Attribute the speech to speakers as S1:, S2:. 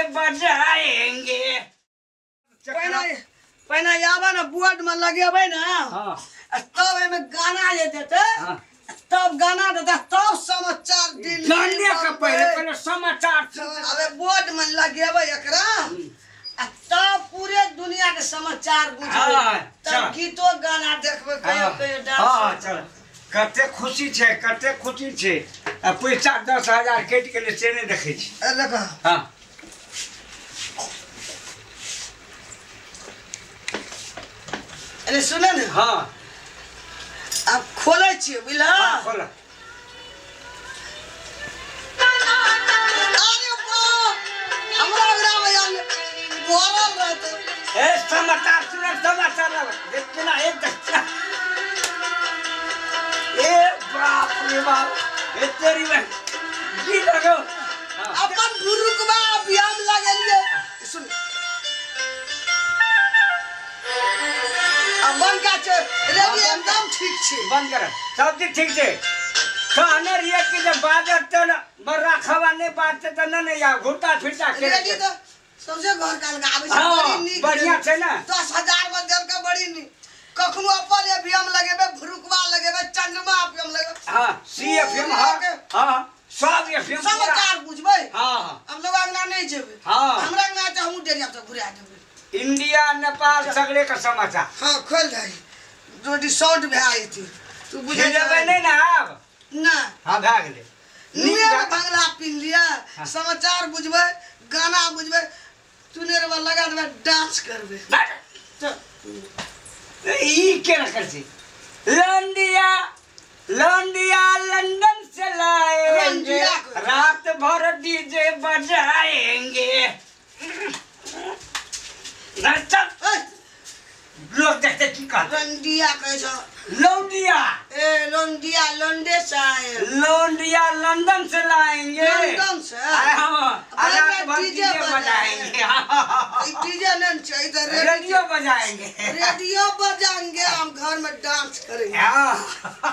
S1: DJ बजाएंगे।
S2: पहिने आबे ने बोर्ड में लगेबै ने, तब एहिमे गाना जे देतै, तब गाना देतै, तब समाचार दिल्ली
S1: गाने के पहिले पहिले समाचार।
S2: अबे बोर्ड में लगेबै एकरा आ तब पूरे दुनिया के समाचार बुझबै, तब गीतो गाना देखबै, कहियो कहियो डांस।
S1: हां चल, कते खुशी छै, कते खुशी छै। आ पैसा 10,000 कटि गेलै से नहि देखै छी।
S2: देखो।
S1: हां
S2: अरे सुने ने।
S1: हां
S2: आब खोलै छियै बुझला।
S1: हां खोल।
S2: अरे बाप, हमरा ओकरा में आयल भरल रहतै।
S1: ए समाचार सुन, समाचार देखना एक दस्ता। ए बाप रे बाप, ए तेरी बहन जी लगो
S2: अपन गुरुकबा अभियान लगेलिए। सुन बंद का छै रेडियो एकदम ठीक छै।
S1: बंद कर, सब चीज ठीक छै। कहने रहिए कि जब बाजत त बर्रा खवा नहीं बाजते त न नहीं आ घुरता फिरता के
S2: रेडियो त सबसे घर का लगाबै छै। बड़ी नीक
S1: बढ़िया छै ना।
S2: 10,000 में देलके बड़ी नीक। कखनो अपन एफएम लगेबे, भुरुकवा लगेबे, चंद्रमा एफएम लगेबे।
S1: हां सी एफएम। हां हां सब एफएम
S2: समाचार बुझबै।
S1: हां हां
S2: हम लोग अंगना नहीं जेबै।
S1: हां
S2: हमरा अंगना त हमहु डेरिया से घुरा देबै।
S1: इंडिया नेपाल सगरे का समाचार।
S2: हां खोल दही, रोटी शॉर्ट भए जेतै। तू बुझै
S1: जेबै नहीं ना आब
S2: ना।
S1: हां भए गेलै।
S2: नुए बंगला पिन लिया, समाचार बुझबै, गाना बुझबै, चुनेरवा लगा देबै, डांस करबै।
S1: ई केना कर छी? लंडिया लंडिया लंदन से लाएंगे, रात भर डीजे बजाएंगे। लोग देखते की कहते।
S2: लंडिया कहै छ।
S1: लौंडिया।
S2: ए लौंडिया लंडे से आए।
S1: लौंडिया लंदन से लाएंगे।
S2: लंदन से।
S1: हां रात भर डीजे बजाएंगे।
S2: डीजे नहीं चाहिए इधर
S1: रेडियो बजाएंगे।
S2: रेडियो बजाएंगे, हम घर में डांस करेंगे।
S1: हां।